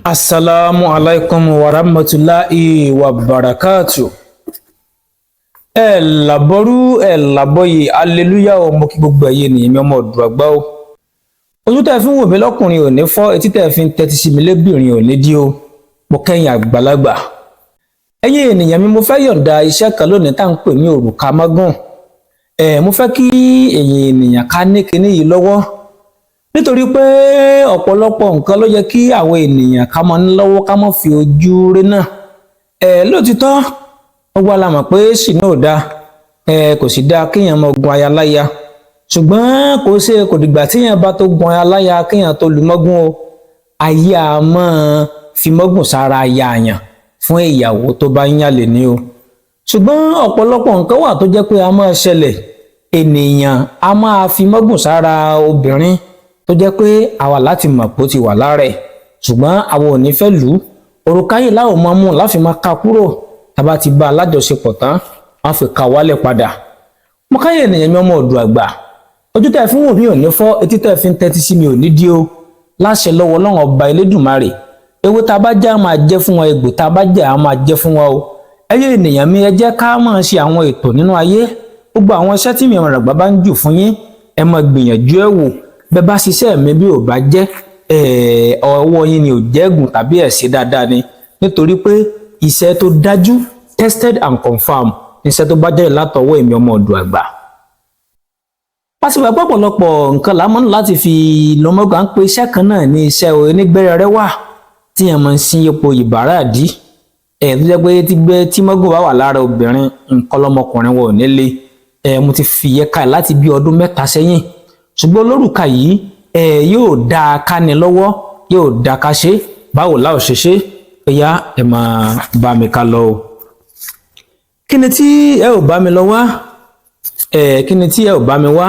Assalamu alaikum wa rahmatulahi wa barakatu. Ẹ làbọrú, ẹ làbọyè, aleluya o. Mo kí gbogbo ẹ̀yin ènìyàn mi, ọmọ ọ̀dùn àgbà o. Ojú tẹ́ fi ń wò mí lọ́kùnrin ò ní fọ́, etí tẹ́ fi ń tẹ́tí sí mi lébìnrin ò ní dí o. Mo kẹ́yìn àgbàlagbà. Ẹ̀yin ènìyàn mi, mo fẹ́ yọ̀ǹda iṣẹ́ kan lónìí tá à ń pè ní òrùka mágùn. Ẹ mo fẹ́ kí ẹ̀yin ènìyàn ká ní kinní yìí lọ́wọ́, nítorí pé ọ̀pọ̀lọpọ̀ nǹkan ló yẹ kí àwọn ènìyàn ká máa ní lọ́wọ́, ká má fi ojú rí náà. Ẹ lóòtítọ́, gbogbo wa la mọ̀ pé ṣìnà ò dáa, ẹ kò sì dáa kéèyàn máa gun aya láya, ṣùgbọ́n kò ṣe kò dìgbà téèyàn bá tó gun aya láya kéèyàn tó lu mọ́gún o. Ayé a máa fi mọ́gùn sára aya àyàn fún ìyàwó tó bá ń yàlè ní o. Ṣùgbọ́n ọ̀pọ̀lọpọ̀ nǹkan wà tó jẹ́ pé a máa ṣẹlẹ̀, ènìyàn a máa fi mọ́gùn sára obìnrin tó jẹ́ pé àwa láti mọ̀ pé ó ti wà lára ẹ̀, ṣùgbọ́n àwọn ò ní fẹ́ lù ú. Òrùka yìí láwọn máa mú láfi máa ka kúrò. Tá bá ti bá alájọṣepọ̀ tán, wọ́n fi ka wálẹ̀ padà. Mo káyọ̀ ènìyàn mi, ọmọ ọ̀dọ̀ àgbà, ojú tẹ́ fi ń wò mí ò ní fọ́, etí tẹ́ fi ń tẹ́tí sí mi ò ní dí o. Láṣẹ lọ́wọ́ Ọlọ́run ọba Elédùmarè, ewé tá a bá já máa jẹ́ fún wa, egbò tá a bá jẹ́ á máa jẹ́ fún wa o. Ẹyẹ ènìyàn mi, ẹ jẹ́ ká máa ṣe àwọn ètò nínú ayé. Gbogbo àwọn iṣẹ́ tí mi ọmọ àgbà bá ń jù fún yín, ẹ máa gbìyànjú ẹ wò. Bẹ́ẹ̀ bá ṣiṣẹ́ mi, bí ò bá jẹ́, ọwọ́ yín ni ò jẹ́gùn tàbí ẹ̀ ṣe dáadáa ni, nítorí pé iṣẹ́ tó dájú, tested and confirmed, iṣẹ́ tó bá jáde látọwọ́ èmi ọmọ ọ̀dọ̀ àgbà. Pàṣípàá pọ̀pọ̀lọpọ̀ nǹkan lámọ́ láti fi lọ́mọ́gbà ń pe iṣẹ́ kan náà ní iṣẹ́ onígbẹ́rẹ́ rẹ wà tí yẹn máa ń sin ipò ìbára àdí ẹ̀, tó jẹ́ pé tí gbé tí mọ́gùn bá wà lára obìnrin, nǹkan lọ́mọkùnrin wọn ò ní le. Ẹ̀ mo ti fi yẹ ká láti bí ọdún 3 sẹ́yìn, ṣùgbọ́n olórùka yìí ẹ yóò dáa ká ní lọ́wọ́, yóò dáa ká ṣe. Báwo láò ṣe ṣe? Ẹ̀yà ẹ máa bá mi ká lọ o. Kí ni tí ẹ ò bá mi lọ wá? Ẹ kí ni tí ẹ ò bá mi wá?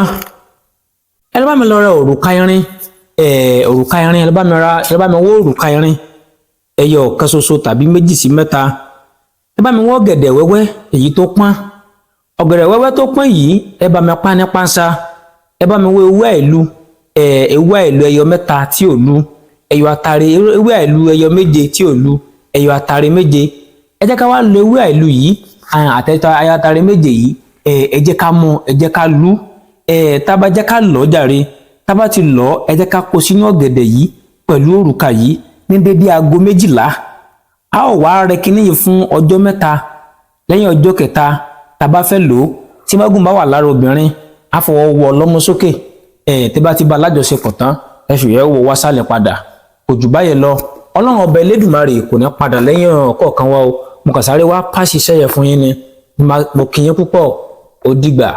Ẹ bá mi lọ ra òrùka irin, ẹ òrùka irin. Ẹ bá mi ra, ẹ bá mi wó òrùka irin ẹyọ kan ṣoṣo tàbí méjì sí mẹ́ta. Ẹ bá mi wọ́ ọ̀gẹ̀dẹ̀ wẹ́wẹ́ èyí tó pọ́n. Ọ̀gẹ̀dẹ̀ wẹ́wẹ́ tó pọ́n yìí, ẹ bá mi pa ní pánsá. Ẹ bá mi wó ewé àìlú, ẹ ewé àìlú ẹyọ 3 tí ò lu, ẹyọ àtàrí ewé àìlú ẹyọ 7 tí ò lu, ẹyọ àtàrí 7. Ẹ jẹ́ ká wá lo ewé àìlú yìí àtẹ̀tẹ̀ ẹyọ àtàrí 7 yìí. Ẹ jẹ́ ká mú, ẹ jẹ́ ká lu, ẹ tá bá jẹ́ ká lọ̀ jàre. Tá bá ti lọ̀, ẹ jẹ́ ká kó sínú ọ̀gẹ̀dẹ̀ yìí pẹ̀lú òrùka yìí ní dédé aago 12. A ó wá rẹ kíní yìí fún ọjọ́ 3. Lẹ́yìn ọjọ́ kẹta, tá bá fẹ́ lò ó, tí mágùn bá wà lára obìnrin, á fọwọ́ wọ lọ́mú sókè. Ẹ tí bá ti bá alájọṣepọ̀ tán, ẹ sì yẹ wò wá sálẹ̀ padà. Kò jù báyẹn lọ. Ọlọ́run ọba Elédùmarè kò ní padà lẹ́yìn ọ̀kọ̀ọ̀kan wa o. Mo kàn sáré wá pàṣẹ iṣẹ́ yẹn fún yín ni. Mo kí yín púpọ̀. Ó dìgbà.